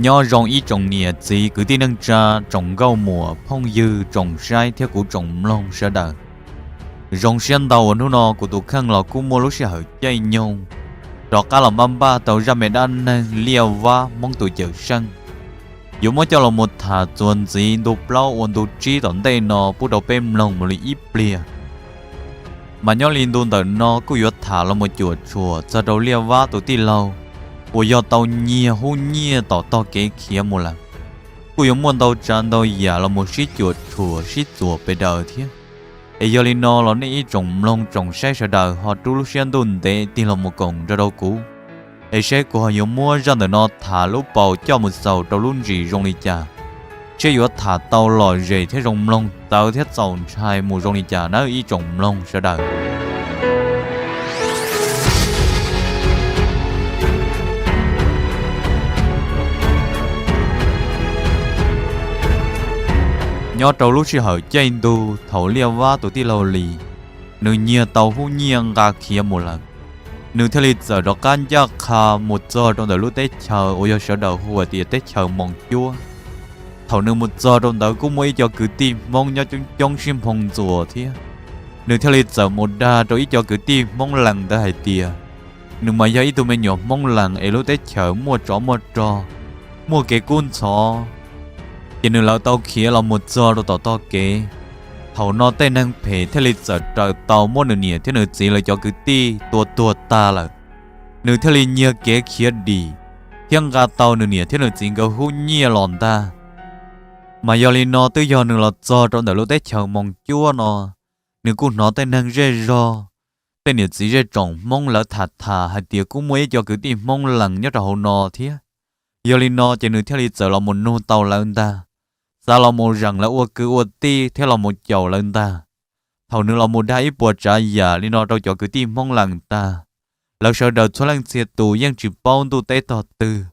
Nyob zoo ib tsoom niam txiv kwv tij neej tsa, tsoom nkauj muam phooj ywg, tsoom saib thiab kuv tsoom mloog sawv daws. Zoo siab ntau uas hnub no kuv tus kheej los kuj muaj lub sij hawm caij nyoog rov qab los npaj npaj tau zaj me dab neeg Liaj Vab Hmoob tus cawm seej, yuav muab coj los mus tham txuas ntxiv ntu plaub ua ntu tsib tom ntej no pub rau peb mloog mus li ib pliag. Mas nyob li ntu ntawm no kuj yuav tham los mus cuam tshuam txog rau Liaj Vab tus tij laug uas yog tau nyiag hub nyiaj tom tog kev khiav mus lawm. Kuj yuav muaj ntau tsav ntau yam los mus sib cuam tshuam sib txuas pes daws thiab. Es yog li no los nej ib tsoom mloog tsoom saib sawv daws ho rub lub siab ntuj ntev tig los mus koom nrog rau kuv, es saib kuv ho yuav muab zaj ntawm no tham lub paus coj mus xaus rau lub ntsis zoo li cas, saib yuav tham tau lom zem thiab zoo mloog txawv thiab txaus ntshai mus zoo li cas nawb ib tsoom mloog sawv daws. Nyob rau lub sij hawm caij ntug thaum Liaj Vab tus tij laug Lis, nws nyiag tau hub nyiaj nqa khiav mus lawm, nws thiaj li txawm rov qab ncaj qha mus txog rau ntawm lub teb chaws uas yog sawv daws hu hais tias teb chaws Moos Cuab. Thaum nws mus txog rau ntawd kuj muaj ib co kwv tij Hmoob nyob coob coob sib nphoo ntxuas thiab. Nws thiaj li txawm mus dag rau ib co kwv tij Hmoob Lees ntawd hais tias, nws mas yog ib tug me nyuam Hmoob Lees es lub teb chaws muaj tsov muaj rog, muaj kev kub ntxhov, ces nws lawv tau khiav los mus txog rau tom tog kev. Thaum no tej neeg phem thiaj li txawm raws tau muab nws niam thiab nws txiv lawv cov kwv tij tua tuag tag lawm. Nws thiaj li nyiag kev khiav dim thiab nqa tau nws niam thiab nws txiv nkawd hub nyiaj los ntag. Mas yog li no twb yog nws los txog rau ntawm lub teb chaws Moos Cuab no, nws kuj hnov tej neeg zej zog, tej niam txiv zej tsoom Hmoob lawv tham tham hais tias kuj muaj ib co kwv tij Hmoob Lees nyob rau hauv no thiab. Yog li no ces nws thiaj li txawm los mus nug tau lawv ntag, xav los mus zeem lawv ua kwv ua tij thiab los mus caum lawv ntag. Thaum nws los mus dag ib puas tsav yam li no rau cov kwv tij Hmoob Lees tag, lawv sawv daws txhua leej txhia tus yeej tsis paub ntuj teb tog twg.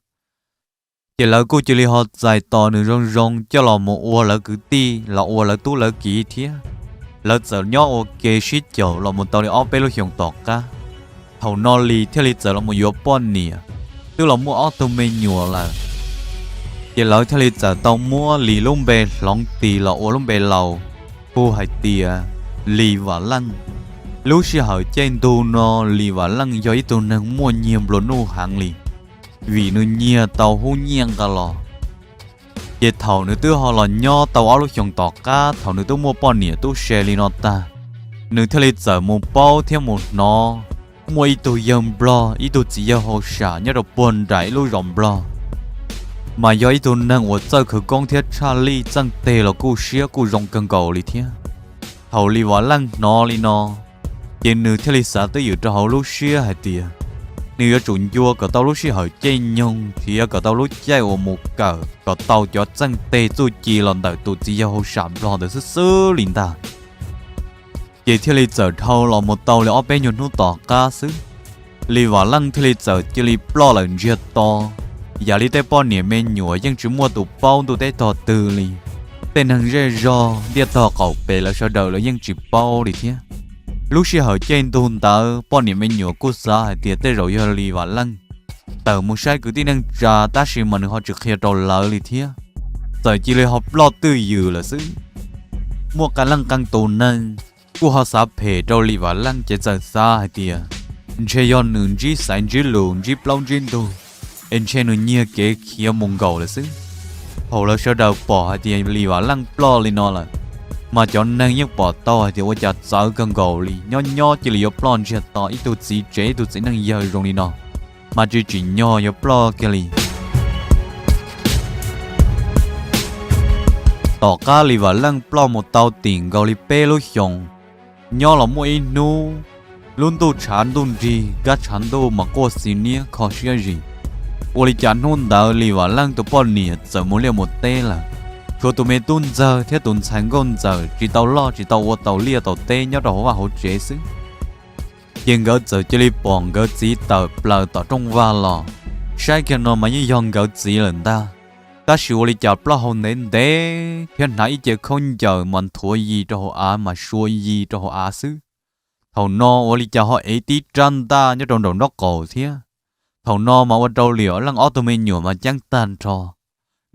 Ces lawv kuj cia li ho txais tos nws zoo zoo coj los mus ua lawv kwv tij los ua lawv tub lawv kiv thiab. Lawv txawm nyob ua ke sib caum los mus tau li ob peb lub xyoos tom qab. Thaum no Lis thiaj li txawm los mus yuav poj niam, twb los muaj ob tug me nyuam lawm. Ces lawv thiaj li txawm tau muab Lis lub npe hloov tis los ua lub npe laus, hu hais tias Lis Vam Leej. Lub sij hawm caij ntuj no Lis Vam Leej yog ib tug neeg muaj nyiag nplua nuj heev li, vim nws nyiag tau hub nyiaj nqa los. Ces thaum nws twb ho los nyob tau ob lub xyoos tom qab, thaum nws twb muaj poj niam tub se li no tag, nws thiaj li txawm mus paub thiab mus hnov muaj ib tug yawg nplog, ib tug txiv yawg hauj sam nyob rau puag nram ib lub zos nplog, mas yog ib tug neeg uas txawj khawv koob thiab tshaj lij, txeej teg los kuj siab kuj zoo kawg nkaus li thiab. Thaum Lis Vam Leej hnov li no, ces nws thiaj li xav twj ywm rau hauv lub siab hais tias nws yuav tsum ncua kom tau lub sij hawm caij nyoog, nrhiav kom tau lub caij uas mus kawm kom tau cov txeej teg txuj ci los ntawm tus txiv yawg hauj sam nplog ntawd xwb xwb li ntag. Ces thiaj li txawm dhau los mus tau li ob peb nyuag hnub tom qab xwb, Lis Vam Leej thiaj li txawm cia li ploj lawm ntsiag to. Yam li tej poj niam me nyuam yeej tsis muaj tus paub ntuj teb tog twg li. Tej neeg zej zog ntiaj tog qaum pem lawv sawv daws los yeej tsis paub li thiab. Lub sij hawm caij ntuj ntawd poj niam me nyuam kuj xav hais tias tej zaum yog Lis Vam Leej tawm mus saib kwv tij neej tsa, tab sis mas nws ho tsis qhia rau lawv li thiab, txawm cia li ho ploj twj ywm lawm xwb. Muaj qee leej qee tus neeg kuj ho xav phem rau Lis Vam Leej ces txawm xav hais tias ntshe yog nws ntsib xaiv ntsib lus, ntsib plaub ntsib ntug, es ntshe nws nyiag kev khiav mus nkaum lawm xwb. Thaum lawv sawv daws pom hais tias Lis Vam Leej ploj li no lawm, mas cov neeg yeej pom tau hais tias ua cas txawv kawg nkaus li, nyob nyob cia li yuav ploj ntsiag to, ib tug txiv tsev ib tug txiv neej yawg zoo li no, mas tsis tsim nyog yuav ploj kiag li. Tom qab Lis Vam Leej ploj mus tau tim nkaus li peb lub xyoos, nyob los muaj ib hnub, lub ntuj tshav ntuj nrig, kab tshav ntuj mas quaj xi niab kho siab zis. Ua li cas hnub ntawd Lis Vam Leej tus poj niam txawm mus liaj mus teb lawm, tshuav tus me tub ntxawg thiab tus ntxhais nkauj ntxawm tsis tau loj tsis tau ua taus liaj taus teb nyob rau hauv vaj hauv tsev xwb. Ces nkawd txawm cia li pom nkawd txiv tawm plaws tom rooj vag los, saib kiag no mas yeej yog nkawd txiv lawm ntag. Tab sis ua li cas plaub hau ntev ntev thiab hnav ib ce khaub ncaws mas nthuav yi rau hauv av mas sua yi rau hauv av xwb. Thaum no ua li cas ho ev tib rab ntaj nyob rau nraum nraub qaum thiab. Thaum no mas ua rau Lis Vam Leej ob tug me nyuam mas ceeb tag nrho,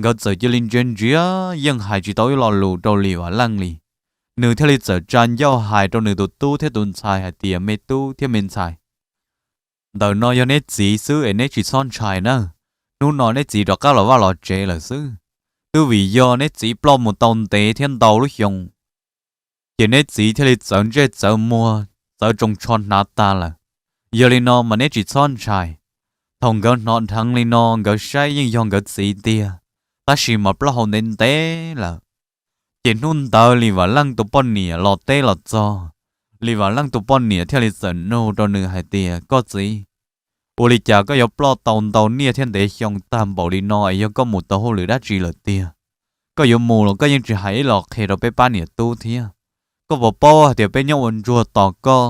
Nkawd txawm cia li ntsia ntsia yeej hais tsis tau ib lo lus rau Lis Vam Leej li. Nws thiaj li txawm tsa ncauj hais rau nws tus tub thiab tus ntxhais hais tias, Me tub thiab me ntxhais, ntawm no yog neb txiv xwb es neb tsis txhob ntshai na. Hnub no neb txiv rov qab los vaj los tsev lawm xwb, twb vim yog neb txiv ploj mus tau ntev thiab ntau lub xyoo, ces neb txiv thiaj li txawv ntsej txawv muag, txawv tsoos tsho hnav tas lawm. Yog li no mas neb tsis txhob ntshai. Thaum nkawd hnov dheev li no nkawd saib yeej yog nkawd txiv tiag, tab sis mas plaub hau ntev ntev lawm. Ces hnub ntawd Lis Vam Leej tus poj niam los teb los txog, Lis Vam Leej tus poj niam thiaj li txawm nug rau nws hais tias, Koj txiv, ua li cas koj yuav ploj tau ntau niaj thiab ntev xyoo tag npaum li no es yog koj mus tau hauj lwm dab tsi lawm tiag? Koj yuav mus los koj yeej tsis hais ib los qhia rau peb pab niam tub thiab. Koj puas paub hais tias peb nyob ua ntsuag tos koj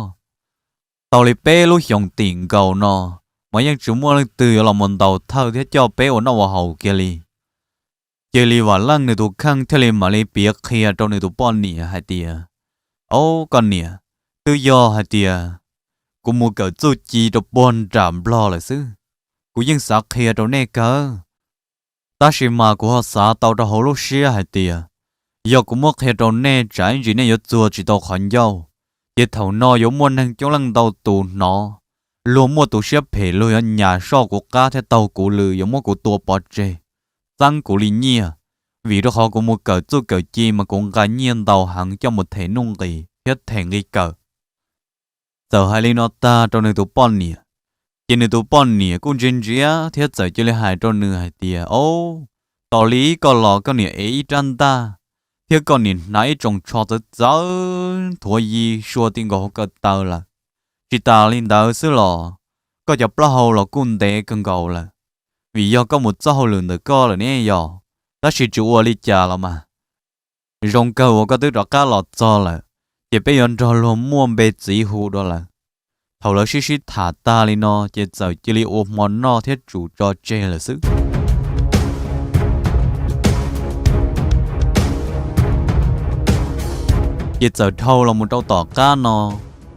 tau li peb lub xyoos tim nkaus no, mas yeej tsis muaj leej twg yuav los mus ntaus thawj thiab coj peb ua noj ua haus kiag li. Ces Lis Vam Leej nws tus kheej thiaj li mam li piav qhia rau nws tus poj niam hais tias, Au koj niam, twb yog hais tias kuv mus kawm txuj ci rau puag nram Nplog lawm xwb. Kuv yeej xav qhia rau nej kawg, tab sis mas kuv ho xav tau rau hauv lub siab hais tias yog kuv muab qhia rau nej tsam ib ntsis nej yuav txuag tsis tau qhov ncauj, ces thaum no yuav muaj neeg coob leej ntau tus hnov, luag muaj tus siab phem luag yuav nyas soj kuv qab thiab taug kuv lw yuav muab kuv tua pov tseg, txeeb kuv li nyiaj, vim rau qhov kuv mus kawm txuj kawm ci mas kuv nqa nyiaj ntau heev coj mus them nuj nqis thiab them nqi kawm. Txawm hais li no tag rau nws tus poj niam, ces nws tus poj niam kuj ntsia ntsia thiab txawm cia li hais rau nws hais tias, Au, tos li koj los koj niam ev ib rab ntaj thiab koj niam hnav ib tsoos tsho txawv txawv nthuav yi sua ti nkaus hauv ko taw lawm. Tsis tas li ntawd xwb los koj cov plaub hau los kuj ntev kawg nkaus lawm, vim yog koj mus txoj hauj lwm ntawm koj lawm ne yog, tab sis tsis ua li cas los mas. Zoo kawg uas koj twb rov qab los txog lawm, ces peb yuav nrog luag muaj npe txiv hu dua lawm. Thaum lawv sib sib tham tag li no ces txawm cia li ua hmo noj thiab tsum tso tseg lawm xwb. Ces txawm dhau los mus rau tom qab no,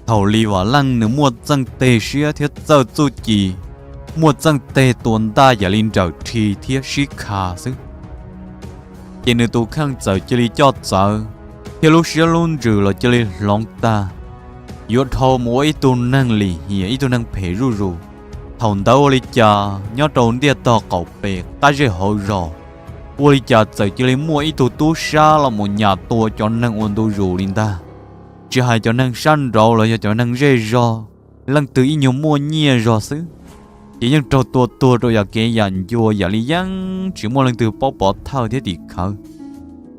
thaum Lis Vam Leej nws muaj txeej teg siab thiab txawj txuj ci, muaj txeej teg tua ntaj yam li nrawm rhi thiab sib kha xwb, ces nws tus kheej txawm cia li coj txawv, thiab lub siab lub ntsws los cia li hloov tag, yuav dhau mus ua ib tug neeg lim hiam ib tug neeg phem zuj zus. Thaum ntawd ua li cas nyob rau ntiaj tog qaum pem qab zej hauv zos, ua li cas txawm cia li muaj ib tug tub sab los mus nyas tua cov neeg ua ntu zus li ntag. Tsis hais cov neeg sab nraud los yog cov neeg zej zog, leej twg ib nyuag muaj nyiaj zog xwb, ces yeej raug tua tuag rau yam kev yam ncua yam li yeej tsis muaj leej twg paub pov thawj thiab tim khawv.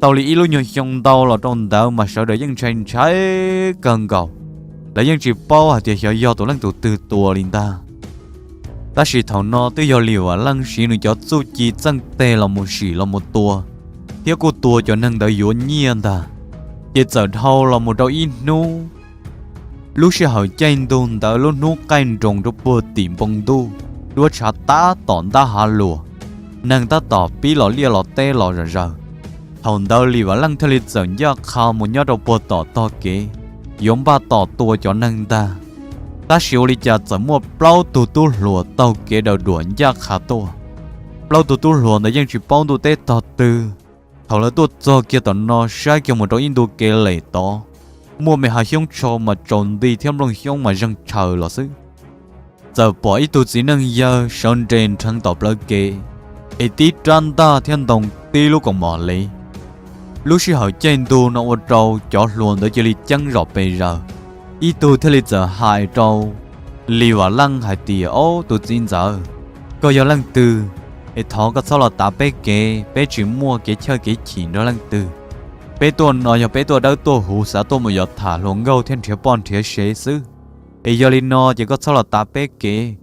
Tau li ib lub nyuag xyoo ntau los rau ntawd mas sawv daws yeej ntshai ntshai kawg nkaus, lawv yeej tsis paub hais tias xyov yog tus leej tus twg tua li ntag. Tab sis thaum no twb yog Lis Vam Leej siv nws cov txuj ci txeej teg los mus sim los mus tua, thiab kuj tua cov neeg ntawd yuav nyiaj ntag. Ces txawm dhau los mus rau ib hnub, lub sij hawm caij ntug ntawd lub hnub qaij nroos rau puag tim npoo ntuj, duab tshav tab tom ntab hav luas, neeg tab tom pib los liaj los teb los zom zaws. Thaum ntawd Lis Vam Leej thiaj li txawm ncaj qha mus nyob rau puag tom tog kev, yuav npaj tos tua cov neeg ntag. Tab sis ua li cas txawm muaj plaub tug tub hluas taug kev daws duam ncaj qha tuaj. Plaub tug tub hluas ntawd yeej tsis paub ntuj teb tog twg. Thaum lawv tuaj txog kiag tom no saib kiag mus rau ib ntu kev lem tod, muaj me hav xyoob tsho mas tsaus nti thiab nplooj xyoob mas zeeg tshaws los xwb. Txawm pom ib tug txiv neej yawg sawv nres nrheev tom plawv kev, es tib rab ntaj thiab ntoo tib lub kaus mom lev. Lub sij hawm caij ntug no ua rau cov hluas ntawd cia li ceeb zom pes zaws. Ib tug thiaj li txawm hais rau Lis Vam Leej hais tias, Ob, tus txiv ntxawm, koj yog leej twg? Es thov koj txhob los tav peb kev, peb tsis muaj kev chawj kev chim nrog leej twg. Peb tuaj no yog peb tuaj dawb tuaj huv xav tuaj mus yuav tham hluas nkauj thiab nrhiav poj nrhiav sev xwb. Es yog li no ces koj txhob los tav peb kev.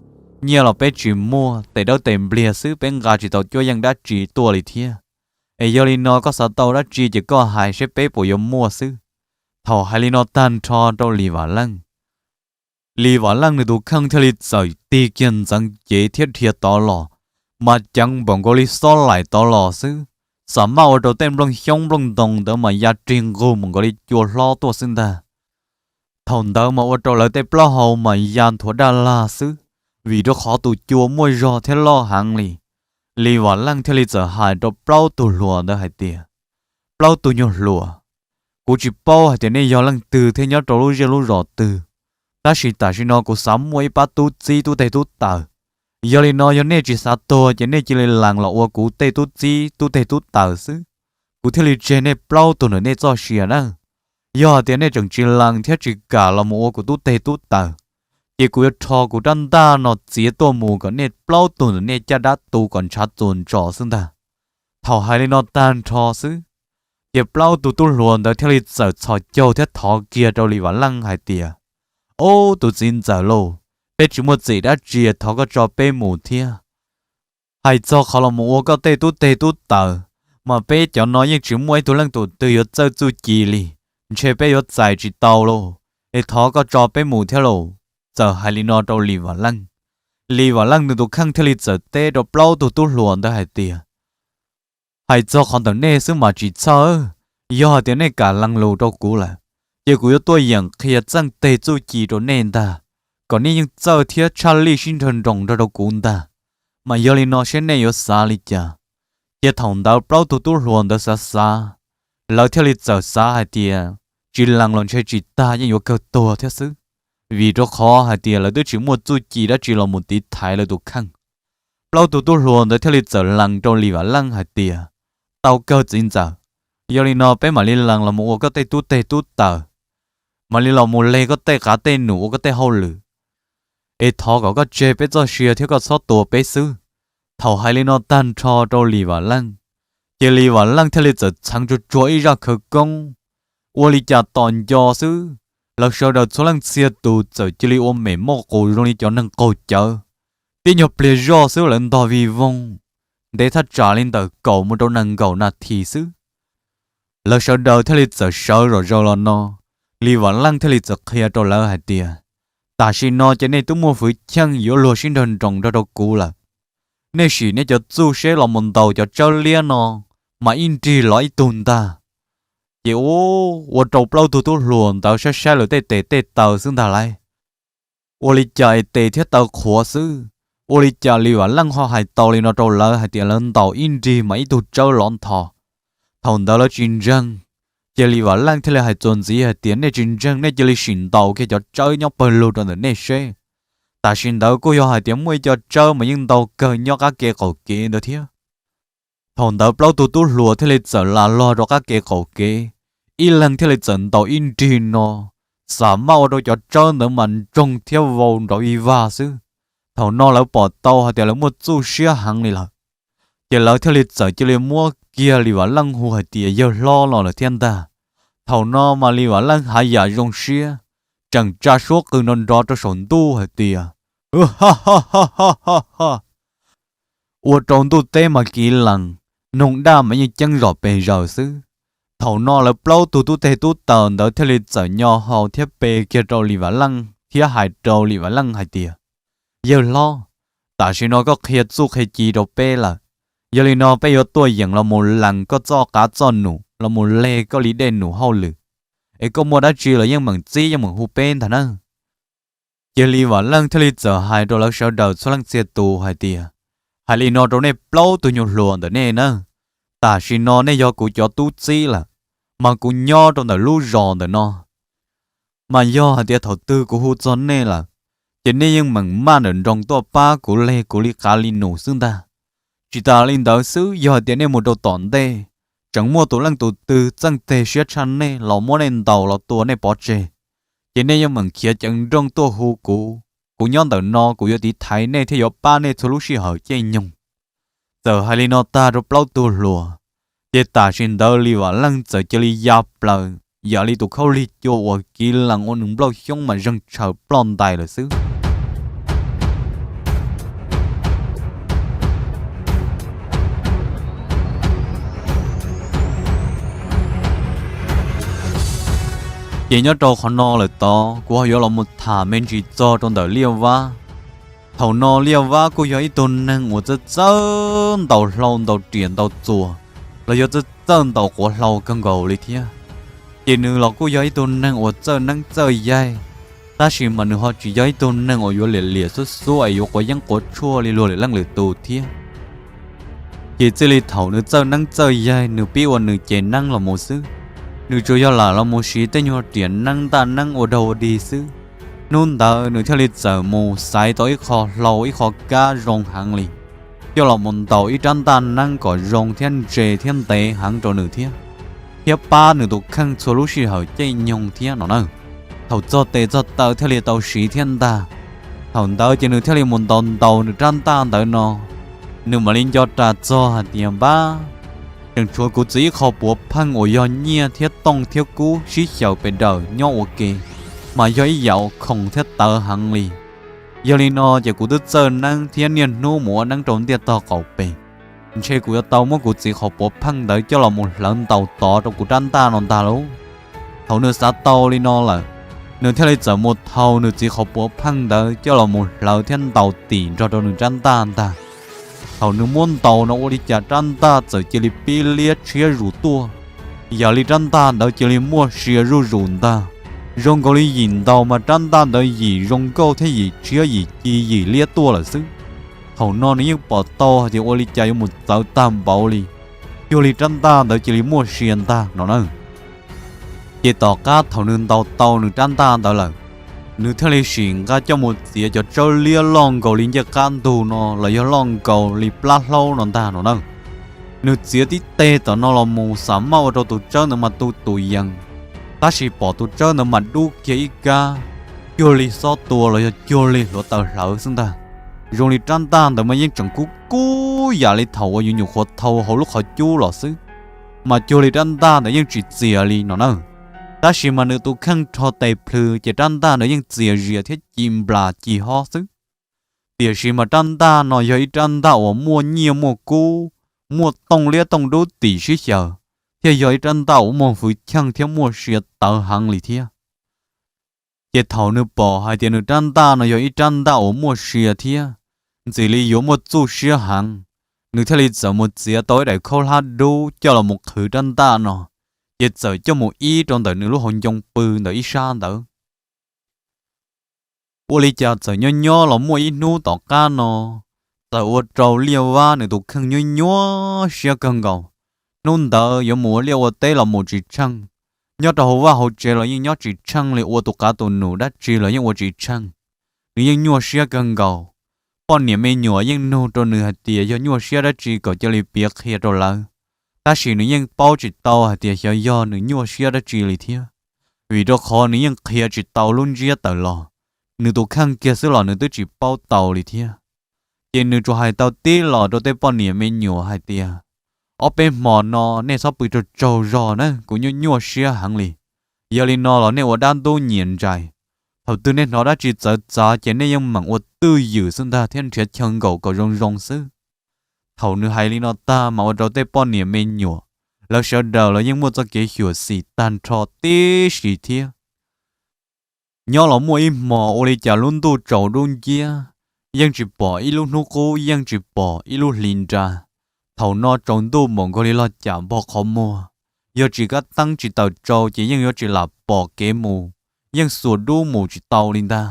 Nyiaj los peb tsis muaj, tes dawb tes npliag xwb peb nqa tsis tau cuab yeej dab tsi tuaj li thiab. Es yog li no koj xav tau dab tsi ces koj hais seb peb puas yuav muaj xwb. Thaum hais li no tag nrho rau Lis Vam Leej, Lis Vam Leej nws tus kheej thiaj li txawm tig kiag ntxeev cev thiab dhia tod los, mas ceev npaum nkaus li xob laim tod los xwb. Xam maj ua rau tej nplooj xyoob nplooj ntoo ntawd mas ya rig nqug mus nkaus li cua hlob tuaj xwb ntag. Thaum ntawd mas ua rau lawv tej plaub hau mas ya nthuav daj lag xwb, vim rau qhov tus cua muaj zog thiab loj heev li. Lis Vam Leej thiaj li txawm hais rau plaub tug hluas ntawd hais tias, Plaub tug nyuag hluas, kuv tsis paub hais tias nej yog leej twg thiab nyob rau lub zej lub zos twg, tab sis tam sim no kuv xav muaj ib pab tub txib tub teg tub taws. Yog li no yog nej tsis xav tuag ces nej cia li lees los ua kuv tej tub txib tub teg tub taws xwb, kuv thiaj li tseg nej plaub tug ntawm nej txoj sia na. Yog hais tias nej tseem tsis lees thiab tsis kam los mus ua kuv tub teg tub taws, ces kuv yuav rho kuv rab ntaj no txiav tuaj mus kom nej plaub tug ntawm nej caj dab tu kom ntshav txuas ntsos xwb ntag. Thaum hais li no tag nrho xwb, ces plaub tug tub hluas ntawd thiaj li txawm txhos caug thiab thov kiag rau Lis Vam Leej hais tias, Ob, tus txiv ntxawm lauj, peb tsis muaj txim dab tsi, thov koj tso peb mus thiab. Hais txog qhov los mus ua koj tej tub teg tub taws, mas peb cov no yeej tsis muaj ib tug leej twg yuav txawj txuj ci li, ntshe peb yuav txais tsis tau lauj, es thov koj tso peb mus thiab lauj. Txawm hais li no rau Lis Vam Leej, Lis Vam Leej nws tus kheej thiaj li txawm teb rau plaub tug tub hluas ntawd hais tias, Hais txog qhov ntawm nej xwb mas tsis txhawj, yog hais tias nej kam lees lus rau kuv lawm, ces kuv yuav tuaj yeem qhia txuj teg txuj ci rau nej ntag, kom nej yeej txawj thiab tshaj lij sib nrag nroos nrog rau kuv ntag. Mas yog li no seb nej yuav xav li cas? Ces thaum ntawd plaub tug tub hluas ntawd xav xav, lawv thiaj li txawm xav hais tias, Tsis lees los ntshe tsis tag yeej yuav kawg tuag thiab xwb, vim rau qhov hais tias lawv twb tsis muaj txuj ci dab tsi los mus tiv thaiv lawv tus kheej. Plaub tug tub hluas ntawd thiaj li txawm lees rau Lis Vam Leej hais tias, Tau kawg txiv ntxawm, yog li no peb mam li lees los mus ua koj tej tub teg tub taws, mam li los mus leg koj tej qav tej num ua koj tej hauj lwm, es thov kom koj tseg peb txoj sia thiab koj txhob tua peb xwb. Thaum hais li no tag nrho rau Lis Vam Leej, ces Lis Vam Leej thiaj li txawm txheev tsuag tsuag ib zaj khawv koob, ua li cas tom nco xwb, lawv sawv daws txhua leej txhia tus txawm cia li ua mem moj qus zoo li cov neeg qaug cawv, tib nyuag pliag zoj xwb lawv ntog vij voog, ntev thaj tsam li ntawm kaum mus rau nees nkaum nas this xwb. Lawv sawv daws thiaj li txawm sawv zom zaws los no, Lis Vam Leej thiaj li txawm qhia rau lawv hais tias, Tam sim no ces nej twb muaj hwv cheej yuav luag sib nrag nroos nrog rau kuv lawm. Nej sim nej cov txuj seb los mus ntaus cov tsawb liab no, mas ib nrig los ib tug ntag. Ces ua rau plaub tug tub hluas ntawd saib saib lawv tej tes tej taw xwb ntag lauj, ua li cas es tes thiab taw qhuav xwb. Ua li cas Lis Vam Leej ho hais tau li no rau lawv hais tias lawv ntaus ib nrig mas ib tug tsawb lov ntho? Thaum ntawd lawv tsis ntseeg, ces Lis Vam Leej thiaj li hais txuas ntxiv hais tias, Nej tsis ntseeg nej cia li sim ntaus kiag cov tsawb nyob pawg lug rau ntawm nej seb. Tam sim ntawd kuj yog hais tias muaj ib co tsawb mas yeej ntau kawg nyob qab ke qaum kev ntawd thiab. Thaum ntawd plaub tug tub hluas thiaj li txawm las log rau qab ke qaum kev, ib leeg thiaj li txawm ntaus ib nrig no, xam maj ua rau cov tsawb ntawd mas ntsoog thiab vau nrov vij vag xwb. Thaum no lawv pom tau hais tias lawv muaj txuj siab heev li lawm, ces lawv thiaj li txawm cia li muab kiag Lis Vam Leej hu hais tias yawg hlob no lawm thiab ntag. Thaum no mas Lis Vam Leej hav yam zoo siab, tseem tsa suab qw nrov nrov rau saum ntuj hais tias, Ua rau ntuj teb mas kiv lees, noog daj mas yeej ceeb zom pes zaws xwb. Thaum no lawv plaub tug tub teg tub taws ntawd thiaj li txawm nyo hau thiab pe kiag rau Lis Vam Leej thiab hais rau Lis Vam Leej hais tias, Yawg hlob, tam sim no koj qhia txuj qhia ci rau peb lawm, yog li no peb yuav tuaj yeem los mus lees koj txoj qav txoj num los mus leg koj li dej num hauj lwm, es koj muaj dab tsi los yeej meem txib yeej meem hu peb ntag na. Ces Lis Vam Leej thiaj li txawm hais rau lawv sawv daws txhua leej txhia tus hais tias, Hais li no rau nej plaub tug nyuag hluas ntawm nej na, tam sim no nej yog kuv cov tub txib lawm, mas kuv nyob rau ntawm lub zos ntawm no. Mas yog hais tias thaum twg kuv hu txog nej lawm, ces nej yeej meem maj nrawm nroos tuaj pab kuv leg kuv li qav li num xwb ntag. Tsis tas li ntawd xwb, yog hais tias nej mus rau tom ntej, tseem muaj tus leej tus twg txawj teg siab tshaj nej los muab nej ntaus los tua nej pov tseg, ces nej yeej meem khiav ceev nrooj tuaj hu kuv. Kuv nyob ntawm no kuv yuav tiv thaiv nej thiab yuav pab nej txhua lub sij hawm caij nyoog. Txawm hais li no tag rau plaub tug hluas, ces tam sim ntawd Lis Vam Leej txawm cia li ya plaws yam li tus khaub lig cua uas kiv lees ua nws nplooj xyoob mas zeeg tshaws ploj ntais lawm xwb. Ces nyob rau qhov no lawm tod kuv ho yuav los mus tham me ntsis txog rau ntawm Liaj Vab. Thaum no Liaj Vab kuj yog ib tug neeg uas txawj txawj ntaus hlau ntaus riam ntaus txuas, los yog txawj txawj ntaus quav hlau kawg nkaus li thiab. Ces nws los kuj yog ib tug neeg uas txawj neeb txawj yaig, tab sis mas nws ho tsis yog ib tug neeg uas yuav liam liam xuab xuab es yuav quav yeeb quav tshuaj li luag lwm leej lwm tus thiab. Ces txij li thaum nws txawj neeb txawj yaig, nws pib ua nws cev neeb los mus xwb. Nws tsuas yog lam los mus siv tej nyuag riam neeb ntaj neeb ua dog ua dig xwb. Hnub ntawd nws thiaj li txawm mus xaiv tau ib qho hlau ib qho kab zoo heev li, coj los mus ntaus ib rab ntaj neeb kom zoo thiab ntse thiab ntev heev rau nws thiab, thiab pab nws tus kheej txhua lub sij hawm caij nyoog thiab no na. Thaum txog tes txog taw thiaj li tau siv thiab ntag. Thaum ntawd ces nws thiaj li mus ntaus ntaus nws rab ntaj ntawd no, nws mam li nco ras txog hais tias, npab, tseem tshuav kuv txiv ib qho puav pheej uas yog nyiaj thiab tooj thiab kub sib xyaw pes daws nyob ua ke, mas yog ib yam uas khoom thiab tawv heev li. Yog li no ces kuv twb txawj neeb thiab niaj hnub mus ua neeb rau ntiaj tog qaum pem, ntshe kuv yuav tau muab kuv txiv qhov puav pheej ntawd coj los mus hlawv ntaus tod rau kuv rab ntaj no ntag lauj. Thaum nws xav tau li no lawm, nws thiaj li txawm mus thau nws txiv qhov puav pheej ntawd coj los mus hlawv thiab ntaus tim nrog rau nws rab ntaj ntag. Thaum nws muab ntaus no ua li cas rab ntaj txawm cia li pib liab tshiab zus tuaj, yam li rab ntaj ntawd cia li muaj sia zuj zus ntag. Zoo nkaus li yim ntaus mas rab ntaj ntawd yim zoo nkauj thiab yim tshiab yim ci yim liab tuaj lawm xwb. Thaum no nws yeej pom tau hais tias ua li cas yuav mus txawv tag npaum li, cuag li rab ntaj ntawd cia li muaj sia ntag no na. Ces tom qab thaum nws ntaus tau nws rab ntaj ntawd lawm, nws thiaj li sim nqa coj mus txiav cov tsawb liab loj nkaus li ncej qab ntug no los yog loj nkaus li plab hlaub no ntag no na. Nws txiav tib teg tom no los mus xam maj ua rau tus tsawb ntawd mas tu tus yees, tab sis pom tus tsawb ntawd mas dub kiag ib kab, cuag li xob tua los yog cuag li hluav taws hlawv xwb ntag. Zoo li rab ntaj ntawd mas yeej tseem kub kub yam li thaum uas yus nyuam qhuav thau hauv lub qhov cub los xwb, mas cuag li rab ntaj ntawd yeej tsis txias li no na. Tab sis mas nws tus kheej rho tes plhws ces rab ntaj ntawd yeej txias zias thiab ci nplas ci hob xwb. Tiam sis mas rab ntaj no yog ib rab ntaj uas muaj nyiaj muaj kub, muaj tooj liab tooj dub tim sib xyaw, thiaj yog ib rab ntaj uas muaj hwv cheej thiab muaj sia tawv heev li thiab. Ces thaum nws pom hais tias nws rab ntaj no yog ib rab ntaj uas muaj sia thiab ntxim li yuav muaj txuj siab heev, nws thiaj li txawm mus txiav tau ib daim khaub hlab dub coj los mus qhwv rab ntaj no, ces txawm coj mus ib rau ntawm nws lub hauv ncoo pw ntawm ib sab ntawd. Ua li cas txawm nyob nyob los muaj ib hnub tom qab no, txawm ua rau Liaj Vab nws tus kheej nyuaj nyuaj siab kawg nkaus. Hnub ntawd yuav mus ua liaj ua teb los mus tsis tsheej, nyob rau hauv vaj hauv tsev los yeej nyob tsis tsheej li, ua tus qav tus num dab tsi los yeej ua tsis tsheej. Nws yeej nyuaj siab kawg nkaus. Poj niam me nyuam yeej nug rau nws hais tias yog nyuaj siab dab tsi kom cia li piav qhia rau lawv, tab sis nws yeej paub tsis tau hais tias xyov yog nws nyuaj siab dab tsi li thiab, vim rau qhov nws yeej qhia tsis tau lub ntsiab tawm los, nws tus kheej kiag xwb los nws twb tsis paub tau li thiab. Ces nws tsuas hais tau tib los rau tej poj niam me nyuam hais tias, ob peb hmo no nej txhob pw tsaug tsaug zog na, kuv nyuaj nyuaj siab heev li. Yog li no los nej ua dab ntub nyias ntsais, thaum twg nej hnov dab tsi txawv txav ces nej yeej meem ua twj ywm xwb ntag thiab nrhiav chaw nkaum kom zoo zoo xwb. Thaum nws hais li no tag mas ua rau tej poj niam me nyuam, lawv sawv daws los yeej muaj txoj kev xyuam xim tag nrho tib si thiab. Nyob los muaj ib hmos ua li cas lub ntuj tsaus dub nciab, yeej tsis pom ib lub hnub qub, yeej tsis pom ib lub hli nra. Thaum no tsaus ntuj npaum nkaus li log cam npog qhov muag, yog tsis kab teeb tsis taws tsau ces yeej yuav tsis lam pom kev mus, yeej xuas dub mus tsis tau li ntag.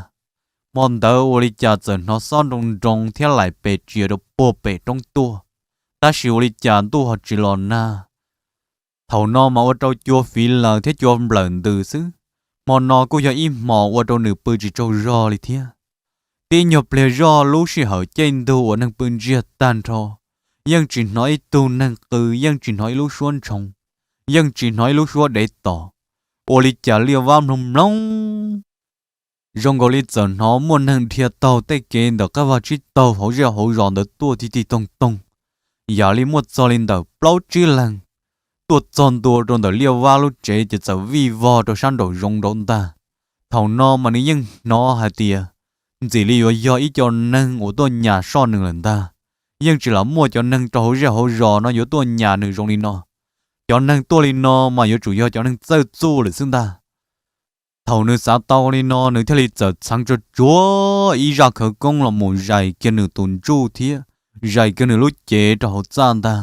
Hmo ntawd ua li cas txawm hnov xob nroo nroo thiab laim pes tsias rau puag pem roob tuaj, tab sis ua li cas ntuj ho tsis los nag. Thaum no mas ua rau cua fiv laws thiab cua nplawm ntws xwb. Hmo no kuj yog ib hmos ua rau nws pw tsis tsaug zog li thiab. Tib nyuag pliag zoj lub sij hawm caij ntug uas neeg pw ntsiag tag nrho, yeej tsis hnov ib tug neeg qw, yeej tsis hnov ib lub suab ntshoo, yeej tsis hnov ib lub suab dev tos. Ua li cas Liaj Vab mloog mloog, zoo nkaus li txawm hnov muaj neeg dhia taug tej kev ntawm qab vag tsib taug hauv zej hauv zos ntawd tuaj tig tig toog toog, yam li muaj txog li ntawm plaub tsib leeg, tuaj txog ntua rau ntawm Liaj Vab lub tsev ces txawm vij vog rau sab nraum zoov nraud ntag. Thaum no mas nws yeej hnov hais tias ntxim li yuav yog ib co neeg uas tuaj nyas soj nws lawm ntag. Yeej tsis lam muaj cov neeg rau hauv zej hauv zos no yuav tuaj nyas nws zoo li no. Cov neeg tuaj li no mas yuav tsum yog cov neeg txawj txuj lawm xwb ntag. Thaum nws xav tau li no, nws thiaj li txawm txheev tsuag tsuag ib zaj khawv koob los mus zais kiag nws tus ntsuj thiab zais kiag nws lub cev rau hauv txaj ntag,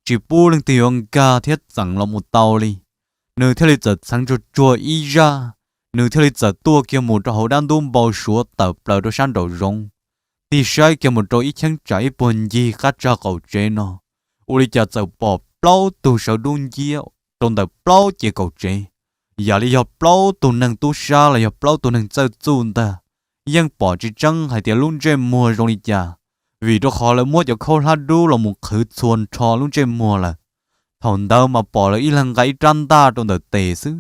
tsis pub leej twg yuav nkag thiab txeem los mus tau li. Nws thiaj li txawm txheev tsuag tsuag ib zaj, nws thiaj li txawm tuaj kiag mus rau hauv dab ntub npau suav tawm plaws rau sab nraum zoov, tig saib kiag mus rau ib cheeb tsam ib puag ncig qab tsag qaum tsev no, ua li cas txawm pom plaub tug sawv dub nciab rau ntawm plaub cev kaum tsev, yam li yog plaub tug neeg tub sab los yog plaub tug neeg txawj txuj ntag. Yeej pom tsis tseeb hais tias lub ntsej muag zoo li cas, vim rau qhov lawv muab cov khaub hlab dub los mus qhwv txhua nrho lub ntsej muag lawm. Thaum ntawd mas pom lawv ib leeg nqa ib rab ntaj rau ntawm tes xwb,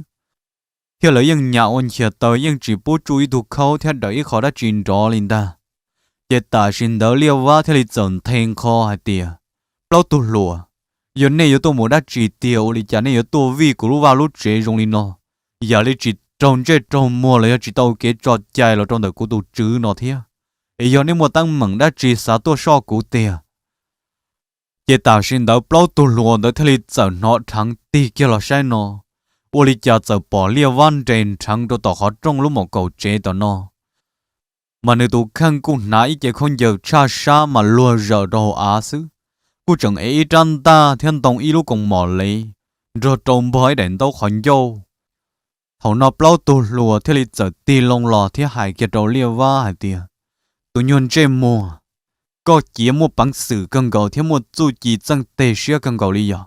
thiab lawv yeej nyam ua nchias taw, yeej tsis pub tsuj ib tug khaub thiab daws ib qho dab tsi nrov li ntag. Ces tam sim ntawd Liaj Vab thiaj li txawm nthe nqho hais tias, Plaub tug hluas, yog nej yuav tuaj mus dab tsi tiag, ua li cas nej yuav tuaj vij kuv lub vaj lub tsev zoo li no, yam li tsis raug ntsej raug muag los yog tsis tau kev tso cai los rau ntawm kuv tus tswv no thiab? Es yog nej muaj teeb meem dab tsi xav tuaj soj kuv tiag? Ces tam sim ntawd plaub tug hluas ntawd thiaj li txawm hnov dheev tig kiag los saib no, ua li cas txawm pom Liaj Vab nres nrheev rau tom qhov rooj lub mom kaum tsev tom no, mas nws tus kheej kuj hnav ib ce khaub ncaws tshaj sab mas luag zawm rau hauv av xwb, kuj tseem ev ib rab ntaj thiab ntoo ib lub koos mom lev, nrog rau npog ib daim ntaub qhov ncauj. Thaum no plaub tug hluas thiaj li txawm tig loo los thiab hais kiag rau Liaj Vab hais tias, Tus nyuag ntsej muag, koj ciav muaj peev xwm kawg nkaus thiab muaj txuj ci txeej teg siab kawg nkaus li yog,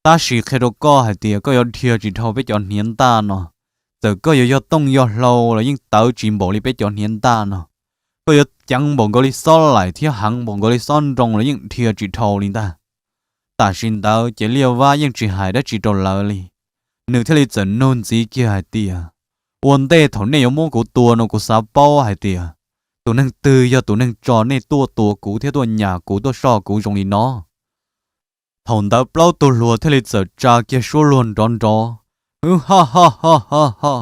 tab sis qhia rau koj hais tias koj yuav dhia tsis dhau peb cov hniav ntaj no. Txawm koj yuav yog tooj yog hlau los yeej tawv tsis npaum li peb cov hniav ntaj no. Koj yuav ceev npaum nkaus li xob laim thiab heev npaum nkaus li xob nroo los yeej dhia tsis dhau li ntag. Tam sim ntawd ces Liaj Vab yeej tsis hais dab tsi rau lawv li, nws thiaj li txawm nug ntxiv kiag hais tias, Ua ntej thaum nej yuav muab kuv tua no kuv xav paub hais tias tus neeg twg yog tus neeg tso nej tuaj tua kuv thiab tuaj nyas kuv tuaj soj kuv zoo li no? Thaum ntawd plaub tug hluas thiaj li txawm tsa kiag suab luag nrov nrov, Hwb, ha ha ha ha ha!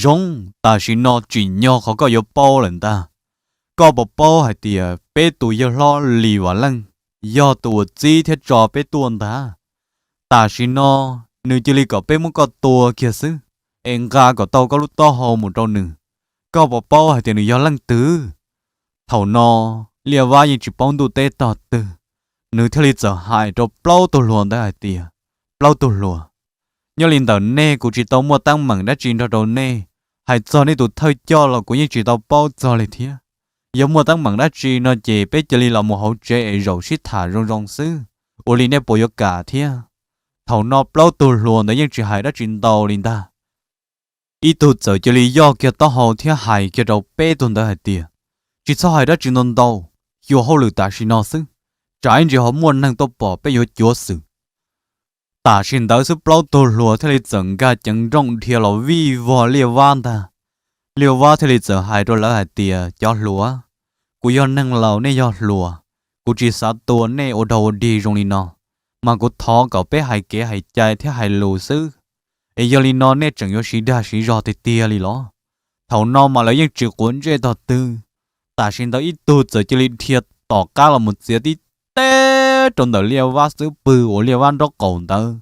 Zoo, tam sim no tsim nyog qhov koj yuav paub lawm ntag. Koj puas paub hais tias peb tus yawg hlob Lis Vam Leej yog tus uas txib thiab tso peb tuaj ntag? Tam sim no nws cia li kom peb muab koj tua kiag xwb, es nqa kom tau koj lub taub hau mus rau nws. Koj puas paub hais tias nws yog leej twg? Thaum no Liaj Vab yeej tsis paub ntuj teb tog twg, nws thiaj li txawm hais rau plaub tug hluas ntawd hais tias, Plaub tug hluas, nyob li ntawm nej kuv tsis tau muaj teeb meem dab tsi nrog rau nej. Hais txog nej tus thawj coj los kuv yeej tsis tau paub txog li thiab. Yog muaj teeb meem dab tsi no ces peb cia li los mus hauv tsev es zaum sib tham zoo zoo xwb, ua li nej puas yuav kam thiab? Thaum no plaub tug hluas ntawd yeej tsis hais dab tsi ntau li ntag. Ib tug txawm cia li yoj kiag taub hau thiab hais kiag rau peb tug ntawd hais tias, Tsis txhob hais dab tsi ntau ntau, xyuas hauj lwm tam sim no xwb, tsam ib ntsis ho muaj neeg tuaj pom peb yuav cuav xwm. Tam sim ntawd xwb plaub tug hluas thiaj li txawm nkag ceev nrooj dhia los vij vog Liaj Vab ntag. Liaj Vab thiaj li txawm hais rau lawv hais tias, Cov hluas, kuv yog neeg laus nej yog hluas, kuv tsis xav tua nej ua dog ua dig zoo li no, mas kuv thov kom peb hais kev hais cai thiab hais lus xwb. Es yog li no nej tseem yuav siv dag siv zog tiag tiag li los? Thaum no mas lawv yeej tsis quav ntsej tog twg. Tam sim ntawd ib tug txawm cia li dhia tom qab los mus txiav tib teb rau ntawm Liaj Vab xub pwg uas Liaj Vab nraub qaum ntawd,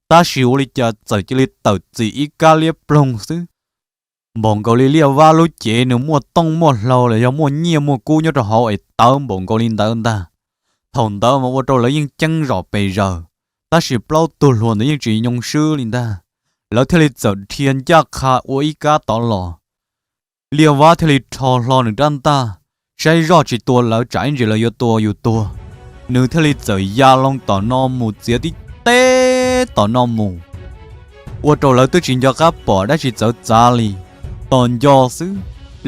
tab sis ua li cas txawm cia li tawm txim ib kab liab ploog xwb, npaum nkaus li Liaj Vab lub cev nws muaj tooj muaj hlau los yog muaj nyiaj muaj kub nyob rau hauv es tawv npaum nkaus li ntawd ntag. Thaum ntawd mas ua rau lawv yeej ceeb zom pes zaws, tab sis plaub tug hluas ntawd yeej tsis nyoo swb li ntag. Lawv thiaj li txawm dhia ncaj qha ua ib kab tod los. Liaj Vab thiaj li rho hlo nws rab ntaj, saib zoj tsis tua lawv tsam ib ntsis lawv yuav tua yus tuag. Nws thiaj li txawm ya loo tom no mus txiav tib teb tom no mus, ua rau lawv twb tsis nco qab pom dab tsi txawv txav li. Tos nco xwb,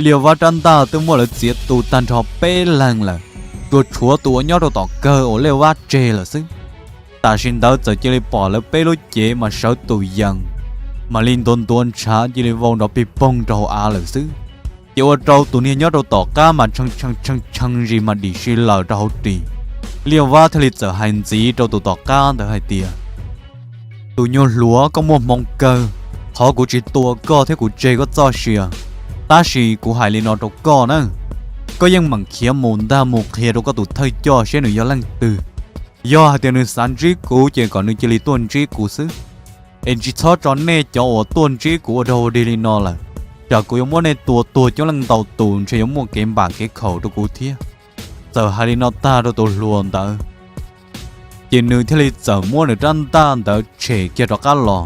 Liaj Vab rab ntaj twb muab lawv txiav tu tag nrho peb leeg lawm, tsuas tshuav tus uas nyob rau tom kawg uas Liaj Vab tseg lawm xwb. Tam sim ntawd txawm cia li pom lawv peb lub cev mas sawv tus yees, mam li ntuav ntuav ntshav cia li vau nrov pig poog rau hauv av lawm xwb. Ces ua rau tus niag nyob rau tom qab mas tshee tshee tshee tshee zis mas dim si lawm rau hauv ris. Liaj Vab thiaj li txawm hais ntxiv rau tus tom qab ntawd hais tias, Tus nyuag hluas, koj muaj hmoo kawg, qhov kuv tsis tua koj thiab kuv tseg koj txoj sia. Tab sis kuv hais li no rau koj na, koj yeej meem khiav mus ntag mus qhia rau koj tus thawj coj seb nws yog leej twg. Yog hais tias nws xav ntsib kuv ces kom nws cia li tuaj ntsib kuv xwb, es tsis txhob tso nej cov uas tuaj ntsib kuv ua dog ua dig li no lawm, tsam kuv yuav muab nej tua tuag coob leej ntau tus ntshe yuav muaj kev npam kev khaum rau kuv thiab. Txawm hais li no tag rau tus hluas ntawd, ces nws thiaj li txawm muab nws rab ntaj ntawd tshem kiag rov qab los.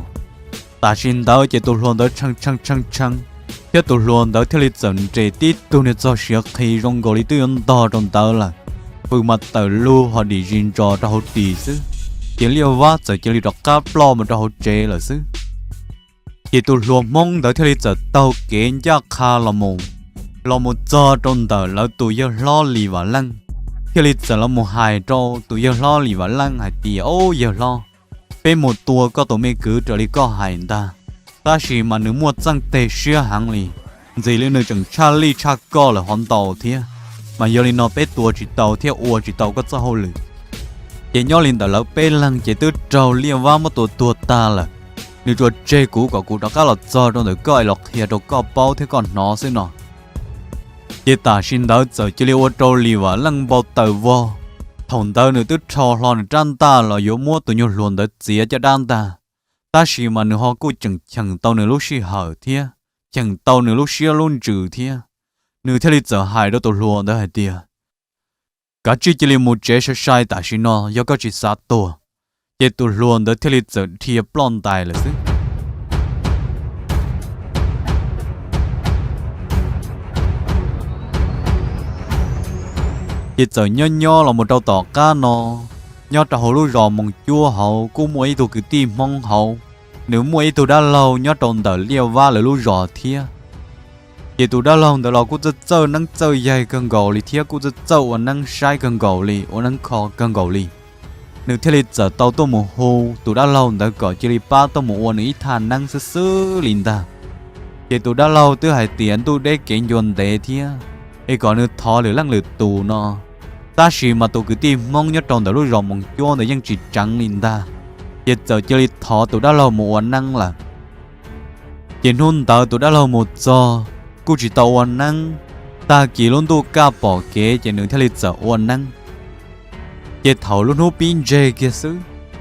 Tam sim ntawd ces tus hluas ntawd tshee tshee tshee tshee, thiab tus hluas ntawd thiaj li txawm nres tib tug niag txog siav qhi zoo nkaus li twb yuav ntog rau ntawd lawm, fws mas tawm lug ho dim zis ntsos rau hauv ris xwb. ces liaj vab txawm cia li rov qab ploj mus rau hauv tsev lawm xwb. Ces tus hluas Hmoob ntawd thiaj li txawm taug kev ncaj qha los mus, los mus txog rau ntawm lawv tus yawg hlob Lis Vam Leej, thiaj li txawm los mus hais rau tus yawg hlob Lis Vam Leej hais tias, Au yawg hlob, peb mus tua koj tus me kwv raws li koj hais ntag, tab sis mas nws muaj txeej teg siab heev li, ntxim li nws tseem tshaj lij tshaj koj lawm hov ntau thiab, mas yog li no peb tua tsis tau thiab ua tsis tau koj txoj hauj lwm. Ces nyob li ntawm lawv peb leeg ces twb raug liaj vab muab tua tuag tag lawm, nws tsuas tseg kuv kom kuv rov qab los txog rau ntawm koj es los qhia rau koj paub thiab koj hnov xwb no. Ces tam sim ntawd txawm cia li ua rau Lis Vam Leej npau taws vog. Thaum ntawd nws twb rho hlo nws rab ntaj los yuav muab tus nyuag hluas ntawd txiav caj dab ntag, tab sis mas nws ho kuj tseem cheem tau nws lub sij hawm thiab cheem tau nws lub siab lub ntsws thiab. Nws thiaj li txawm hais rau tus hluas ntawd hais tias, Kav tsij cia li mus tsev sai sai tam sim no, yog koj tsis xav tuag. Ces tus hluas ntawd thiaj li txawm dhia ploj ntais lawm xwb. Ces txawm nyob nyob los mus rau tom qab no, nyob rau hauv lub zos Moos Cuab hauv kuj muaj ib tug kwv tij Hmoob hauv, nws muaj ib tug dab laug nyob rau ntawm liaj vab lawv lub zos thiab. Ces tus dab laug ntawd los kuj txawj txawj neeb txawj yaig kawg nkaus li thiab kuj txawj txawj ua neeb saib kawg nkaus li, ua neeb kho kawg nkaus li. Nws thiaj li txawm tau tuaj mus hu tus dab laug ntawd kom cia li pab tuaj mus ua nws ib thaj neeb xwb xwb li ntag. Ces tus dab laug twb hais tias ntuj deb kev ncua ntev thiab, es kom nws thov lwm leej lwm tus no. Tab sis mas tus kwv tij Hmoob nyob rau ntawm lub zos Moos Cuab ntawd yeej tsis tseev li ntag, ces txawm cia li thov tus dab laug mus ua neeb lawm. Ces hnub ntawd tus dab laug mus txog, kuj tsis tau ua neeb. Tag kis lub ntuj kaj pom kev ces nws thiaj li txawm ua neeb. Ces thaum lub hnub pib ntseg kiag xwb,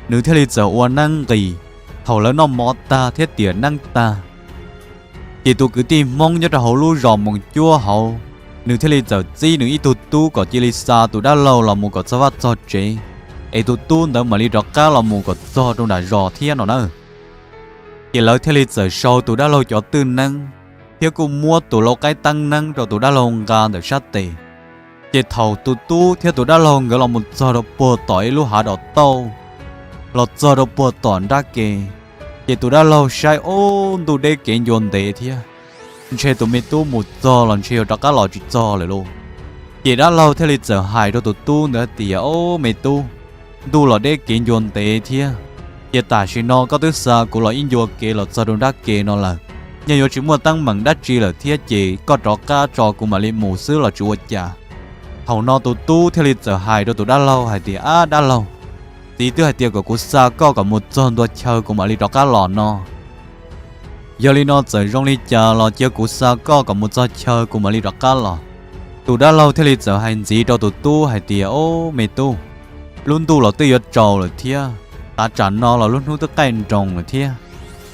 nws thiaj li txawm ua neeb nqis. Thaum lawv noj mov tag thiab tiam neeb tag, ces tus kwv tij Hmoob nyob rau hauv lub zos Moos Cuab hauv, nws thiaj li txawm txib nws ib tug tub kom cia li xa tus dab laug los mus kom txog vaj txog tsev, es tus tub ntawd mam li rov qab los mus kom txog rau nram zos thiab no na. Ces lawv thiaj li txawm sau tus dab laug cov twj neeb, thiab kuj muab tus lau qaib teeb neeb rau tus dab laug nqa ntawm sab tes. Ces thaum tus tub thiab tus dab laug nkawd los mus txog rau puag tom ib lub hav dom tauj, los txog rau puag tom nrab ke, ces tus dab laug saib, Ub, ntuj deb kev ncua ntev thiab, ntshe tus me tub mus txog los ntshe yuav rov qab los tsis txog lawm lauj. Ces dab laug thiaj li txawm hais rau tus tub ntawd tias, Ub, me tub, ntuj los deb kev ncua ntev thiab, ces tam sim no koj twb xa kuv los ib ncua kev los txog rau nrab ke no lawm, yeej yuav tsis muaj teeb meem dab tsi lawm thiab, ces koj rov qab tso kuv mam li mus xwb los tsis ua cas. Thaum no tus tub thiaj li txawm hais rau tus dab laug hais tias, Ab dab laug, txiv twb hais tias kom kuv xa koj kom mus txog ntua chaw kuv mam li rov qab los no. Yog li no txawm zoo li cas los cia kuv xa koj kom mus txog chaw kuv mam li rov qab los. Tus dab laug thiaj li txawm hais ntxiv rau tus tub hais tias, Ub, me tub, lub ntuj los twb yuav tsaus lawm thiab, tav tsam no los lub hnub twb qaij nroos lawm thiab,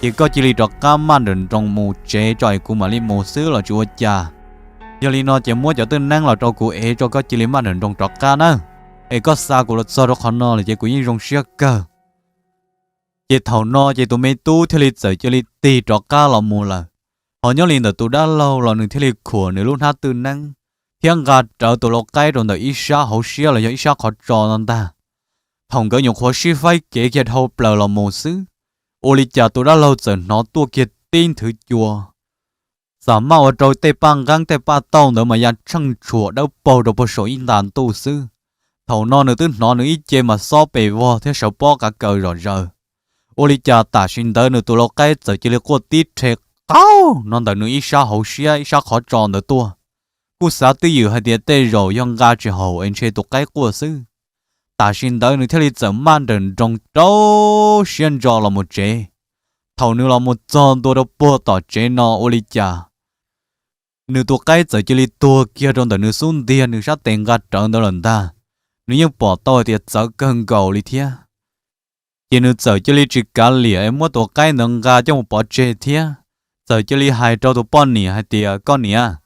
ces koj cia li rov qab maj nrawm nroos mus tsev tso es kuv mam li mus xwb los tsis ua cas. Yog li no ces muab cov twj neeb los rau kuv es tso koj cia li maj nrawm nroos rov qab nawb, es koj xa kuv los txog rau qhov no lawm ces kuv yeej zoo siab kawg. Ces thaum no ces tus me tub thiaj li txawm cia li tig rov qab los mus lawm. Ho nyob li ntawm tus dab laug los nws thiaj li khuam nws lub hnab twj neeb, thiab nqa rawv tus lau qaib rau ntawm ib sab hauv siab los yog ib sab qhov tso no ntag. Thaum nkawd nyuam qhuav sib faib kev kiag dhau plaws los mus xwb, ua li cas tus dab laug txawm hnov tuaj kiag tib nthwv cua, xam maj ua rau tej paj nqeeb tej paj tauj ntawd mas ya tsheej tshuam dawb paug rau puag saum ib nta ntuj xwb. Thaum no nws twb hnov nws ib ce mas xob pes vog thiab sawv pob qav kaws zom zaws. Ua li cas tam sim ntawd nws tus lau qaib txawm cia li quaj tib rhe qaug no ntawm nws ib sab hauv siab ib sab qhov tso ntawd tuaj. Kuj xav twj ywm hais tias tej zaum yog nqa tsis haum es ntshe tus qaib quaj xwb. Tam sim ntawd nws thiaj li txawm maj nrawm nroos rau siab ntso los mus tsev. Thaum nws los mus txog ntua rau puag tom tsev no ua li cas nws tus qaib txawm cia li tuag kiag rau ntawm nws xub ntiag nws sab tes nqa rawv ntawd lawm ntag. Nws yeej pom tau hais tias txawv kawg nkaus li thiab. Ces nws txawm cia li tsis kav liam es muab tus qaib ntawd nqa coj mus pov tseg thiab. Txawm cia li hais rau tus poj niam hais tias, Koj niam,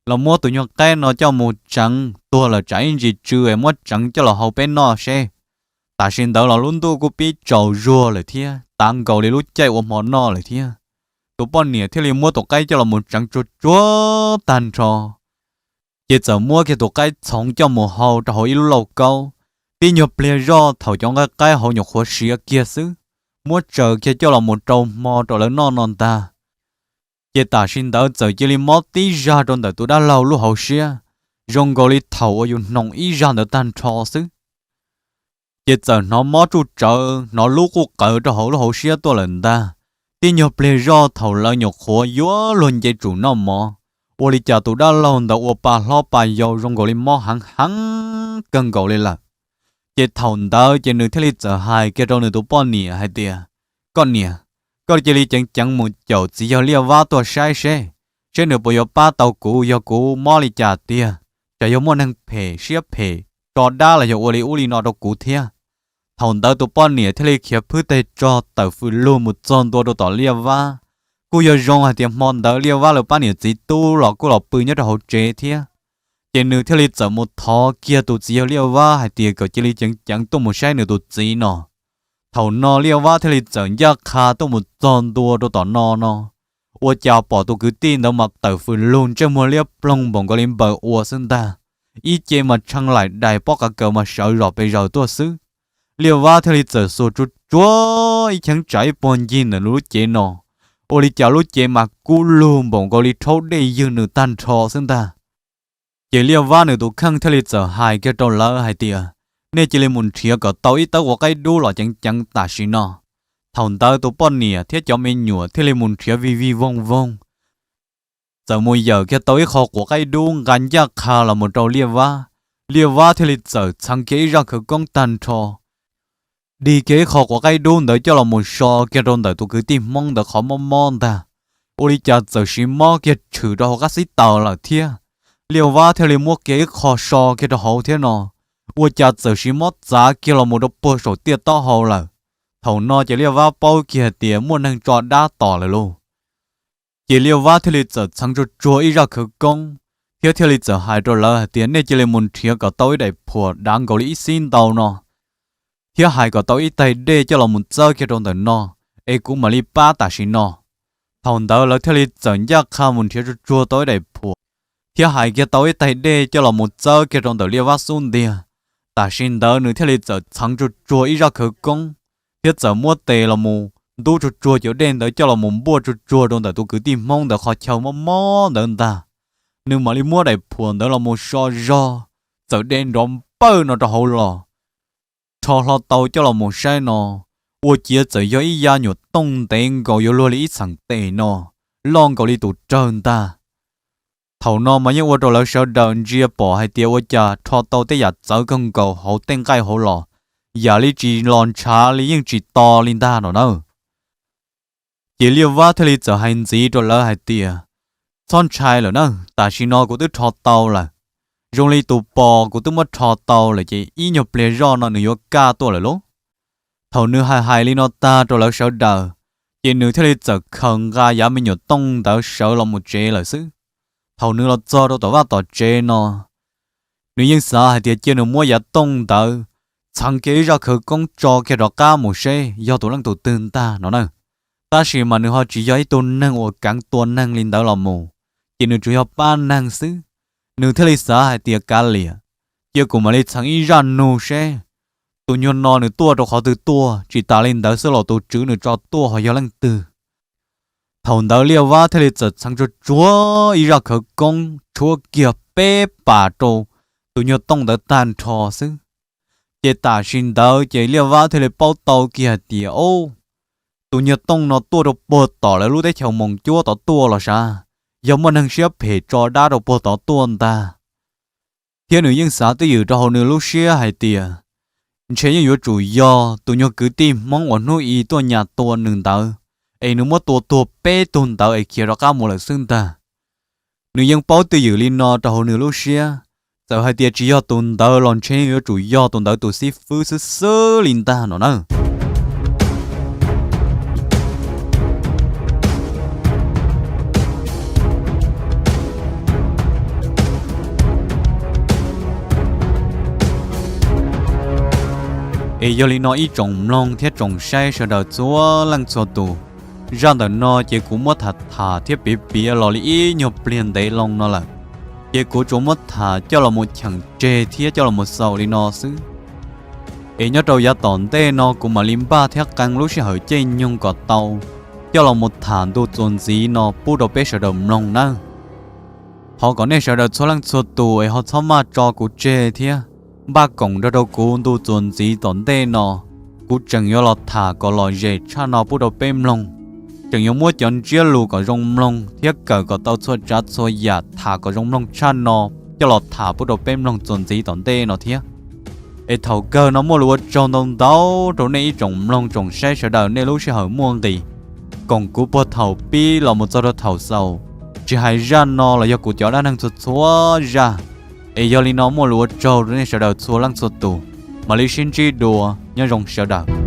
los muab tus nyuag qaib no coj mus tseev, tuag lawm tsam ib ntsis tsw es muab tseev coj los hau peb noj seb. Tam sim ntawd los lub ntuj kuj pib tsaus zuag lawm thiab tav nkaus li lub caij ua hmo noj lawm thiab. Tus poj niam thiaj li muab tus qaib coj los mus tseev tsuag tsuag tag nrho, ces txawm muab kiag tus qaib txhoov coj mus hau rau hauv ib lub lauj kaub, Tib nyuag pliag zoj thaum cov nqaij qaib hauv nyuam qhuav siav kiag xwb, muab tsaws kiag coj los mus rau hmo rau lawv noj no ntag. Ces tam sim ntawd txawm cia li mob tib zag rau ntawm tus dab laug lub hauv siab, zoo nkaus li thaum uas yus hnoos ib zag ntawd tag nrho xwb. Ces txawm hnov mob tsuj tsawv, hnov lub quj qawv rau hauv lub hauv siab tuaj lawm ntag. Tib nyuag pliag zoj thaum lawv nyuam qhuav yuav luag nce tsum noj mov, ua li cas tus dab laug ntawd ua pa hlob pa yau zoo nkaus li mob heev heev kawg nkaus li lawm. Ces thaum ntawd ces nws thiaj li txawm hais kiag rau nws tus poj niam hais tias, Koj niam, koj cia li ceev ceev mus caum txiv yawg Liaj Vab tuaj saib seb, seb nws puas yuav pab tau kuv, yog kuv mob li cas tiag, tsam yog muaj neeg phem siab phem tso dab los yog ua li ub li no rau kuv thiab. Thaum ntawd tus poj niam thiaj li khiav phwb teg tsog tawm fws lug mus txog ntua rau tom Liaj Vab. Kuj yog zoo hais tias hmo ntawd Liaj Vab lawv pab niam txiv tub los kuj los pw nyob rau hauv tsev thiab. Ces nws thiaj li txawm mus thov kiag tus txiv yawg Liaj Vab hais tias kom cia li ceev ceev tuaj mus saib nws tus txiv no. Thaum no Liaj Vab thiaj li txawm ncaj qha tuaj mus txog ntua rau tom no no, ua cas pom tus kwv tij ntawd mas tawm fws lug ntsej muag liab ploog npaum nkaus li npaws ua xwb ntag. Ib ce mas tshee laim dais pob qa kaws mas sawv zom pes zaws tuaj xwb. Liaj Vab thiaj li txawm xuas tsuag tsuag ib cheeb tsam ib puag ncig ntawm nws lub cev no, ua li cas lub cev mas kub lug npaum nkaus li rhaub dej ywg nws tag nrho xwb ntag. Ces Liaj Vab nws tus kheej thiaj li txawm hais kiag rau lawv hais tias, Nej cia li mus nrhiav kom tau ib tawb quav qaib dub los ceev ceev tam sim no. Thaum ntawd tus poj niam thiab cov me nyuam thiaj li mus nrhiav vij vij voog voog, txawm mus yawm kiag tau ib qho quav qaib dub nqa ncaj qha los mus rau Liaj Vab. Liaj Vab thiaj li txawm txheev kiag ib zaj khawv koob tag nrho, dig kiag ib qho quav qaib dub ntawd coj los mus so kiag rau ntawm tus kwv tij Hmoob ntawd qhov mob mob ntag. Ua li cas txawm siv mob kiag tshwm rau hauv qab xib taws lawm thiab. Liaj Vab thiaj li muab kiag ib qho so kiag rau hauv thiab no, ua cas txawm siv mob txav kiag los mus rau puag saum tiaj taub hau lawm. Thaum no ces Liaj Vab paub kiag tias muaj neeg tso dab tom lawm lauj. Ces Liaj Vab thiaj li txawm txheev tsuag tsuag ib zaj khawv koob, thiab thiaj li txawm hais rau lawv hais tias, Nej cia li mus nrhiav kom tau ib daim phuam dav nkaus li ib xib ntau no, thiab hais kom tau ib taig dej coj los mus txawb kiag rau ntawm no, es kuv mam li pab tam sim no. Thaum ntawd lawv thiaj li txawm ncaj qha mus nrhiav tsuag tsuag tau ib daim phuam, thiab hais kiag tau ib taig dej coj los mus txawb kiag rau ntawm Liaj Vab xub ntiag. Tam sim ntawd nws thiaj li txawm txheev tsuag tsuag ib zaj khawv koob, thiab txawm muab tes los mus ntub tsuag tsuag cov dej ntawd coj los mus npuaj tsuag tsuag rau ntawm tus kwv tij Hmoob ntawd qhov chaw mob mob ntawd ntag. Nws mam li muab daim phuam ntawd los mus so zog, txawm de nrov npawj no rau hauv los, rho hlo tau coj los mus saib no, ua ciav txawm yog ib yam nyuam tooj ntev nkaus yuav luag li ib txheem tes no, loj nkaus li tus rawg ntag. Thaum no mas yeej ua rau lawv sawv daws ntsia pom hais tias ua cas rho tau tej yam txawv kawg nkaus hauv tej nqaij hauv los, yam li tsis los ntshav li yeej tsis to li ntag no na. Ces Liaj Vab thiaj li txawm hais ntxiv rau lawv hais tias, Txhob ntshai lawm na, tam sim no kuv twb rho tau lawm. Zoo li tus pos kuv twb muab rho tau lawm ces ib nyuag pliag zoj no nws yuav kaj tuaj lawm lauj. Thaum nws hais hais li no tag rau lawv sawv daws, ces nws thiaj li txawm khaws nqa yav me nyuam tooj ntawd sawv los mus tsev lawm xwb. Thaum nws los txog rau tom vaj tom tsev no, nws yeej xav hais tias cia nws muab yav tooj ntawd txheev kiag ib zaj khawv koob tso kiag rov qab mus seb yog tus leej tus twg ntag no na. Tab sis mas nws ho tsis yog ib tug neeg uas keev tua neeg li ntawd los mus, ces nws tsuas yog pab neeg xwb. Nws thiaj li xav hais tias kav liam, cia kuv mam li txheev ib zaj nug seb tus nyuag no nws tuaj rau qhov twg tuaj, tsis tas li ntawd xwb los tus tswv nws tso tuaj ho yog leej twg. Thaum ntawd Liaj Vab thiaj li txawm txheev tsuag tsuag ib zaj khawv koob tshuab kiag peb pas rau tus nyuag tooj ntawd tag nrho xwb. Ces tam sim ntawd ces Liaj Vab thiaj li paub tau kiag hais tias, Ob, tus nyuag tooj no tuaj rau puag tom lawv lub teb chaws Moos Cuab tod tuaj los sav, yog muaj neeg siab phem tso dab rau puag tod tuaj ntag. Thiab nws yeej xav twj ywm rau hauv nws lub siab hais tias, ntshe yeej yuav tsum yog tus nyuag kwv tij Hmoob uas hnub i tuaj nyas tua nws ntawd, es nws muab tua tuag peb tug ntawd es khiav rov qab mus lawm xwb ntag. Nws yeej paub twj ywm li no rau hauv nws lub siab, txawm hais tias tsis yog tus ntawd los ntshe yeej yuav tsum yog tus ntawd tus xib fwb xwb xwb li ntag no na. Es yog li no ib tsoom mloog thiab tsoom saib sawv daws txhua leej txhua tus, zaj ntawm no ces kuv muab tham tham thiab piav piav los li ib nyuag pliag ntev loo no lawm, ces kuv tsuas muab tham coj los mus cheem tseg thiab coj los mus xaus li no xwb. Es nyob rau yav tom ntej no kuv mam li npaj thiab qee lub sij hawm caij nyoog kom tau coj los mus tham ntu txuas ntxiv no pub rau peb sawv daws mloog nawb. Thov kom nej sawv daws txhua leej txhua tus es ho txhob maj tso kuv tseg thiab npaj koom nrog rau kuv ntu txuas ntxiv tom ntej no. Kuv tseem yuav los tham kom lom zem tshaj no pub rau peb mloog, tseem yuav muab cov ntsiab lus kom zoo mloog thiab kawm kom tau txhua tsav txhua yam tham kom zoo mloog tshaj no coj los tham pub rau peb mloog txuas ntxiv tom ntej no thiab. Es thaum kawg no muaj lus ua tsaug ntau ntau rau nej ib tsoom mloog tsoom saib sawv daws nej lub sij hawm muaj nqis koom kuv puag thaum pib los mus txog rau thaum xaus, tsis hais zaj no los yog kuv cov dab neeg txhua txhua zaj. Es yog li no muaj lus ua tsaug rau nej sawv daws txhua leej txhua tus, mam li sib ntsib dua, nyob zoo sawv daws.